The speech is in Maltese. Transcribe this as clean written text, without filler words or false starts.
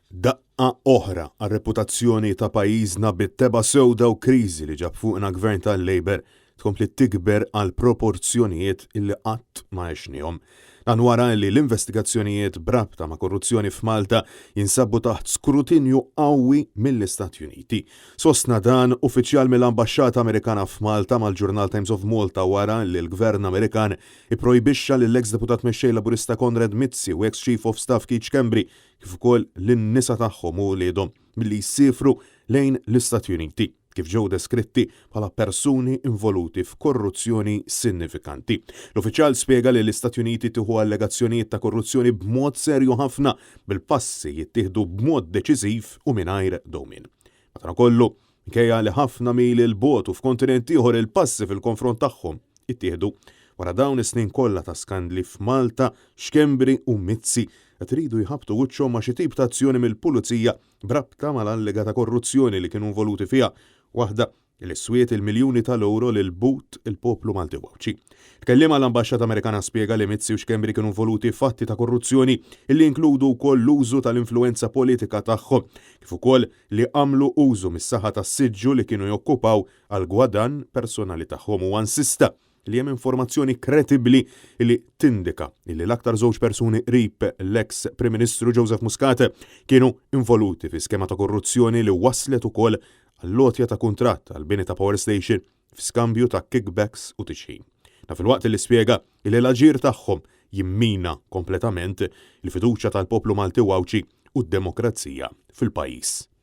Daqqa oħra għar-reputazzjoni ta' pajjiżna bit-tebgħa sewda u kriżi li ġab fuqna Gvern tal-Labour tkompli tikber għal proporzjonijiet illi qatt ma għexniehom. Dan wara li l-investigazzjonijiet b'rabta ma' korruzzjoni f'Malta jinsabu taħt skrutinju qawwi mill-Istati Uniti. Sostna dan uffiċjal mill-Ambaxxata Amerikana f'Malta mal-ġurnal Times of Malta wara li l-Gvern Amerikan ipprojbixxa lill-eks Deputat Mexxej Laburista Konrad Mizzi u eks Chief of Staff Keith Schembri kif ukoll lin-nisa tagħhom u wliedhom milli jsiefru lejn l-Istati Uniti, kif ġew deskritti bħala persuni involuti f'korruzzjoni sinifikanti. L-uffiċjal spjega li l-Istati Uniti tieħu allegazzjonijiet ta' korruzzjoni b'mod serju ħafna, bil-passi jittieħdu b'mod deċiżiv u mingħajr dewmien. Madankollu, Minkejja li ħafna mili 'l bogħod u f'kontinent ieħor il-passi fil-konfront tagħhom ittieħdu, wara dawn is-snin kollha ta' skandli f'Malta, Schembri u Mizzi qed iridu jħabbtu wiċċhom ma' xi tip ta' azzjoni mill-Pulizija b'rabta mal-allegata korruzzjoni li kienu involuti fiha, waħda li swiet il-miljuni tal-ewro lil but il-poplu Malti u Għawdxi. Il-kelliem għall-Ambaxxata Amerikana spjega li Mizzi u Schembri kienu involuti f'atti ta' korruzzjoni li jinkludu wkoll l-użu tal-influwenza politika tagħhom, kif ukoll li għamlu użu mis-saħħa tas-siġġu li kienu jokkupaw għall-gwadann personali tagħhom. Huwa insista li hemm informazzjoni kredibbli li tindika li l-aktar żewġ persuni qrib l-eks Prim Ministru Joseph Muscat kienu involuti fi skema ta' korruzzjoni li wasslet ukoll għall-għotja ta' kuntratt għall-bini ta' power station fi skambju ta' kickbacks u tixħim. Dan filwaqt li spjega li l-aġir tagħhom jimmina kompletament il-fiduċja tal-poplu Malti u Għawdxi u d-demokrazija fil-pajjiż.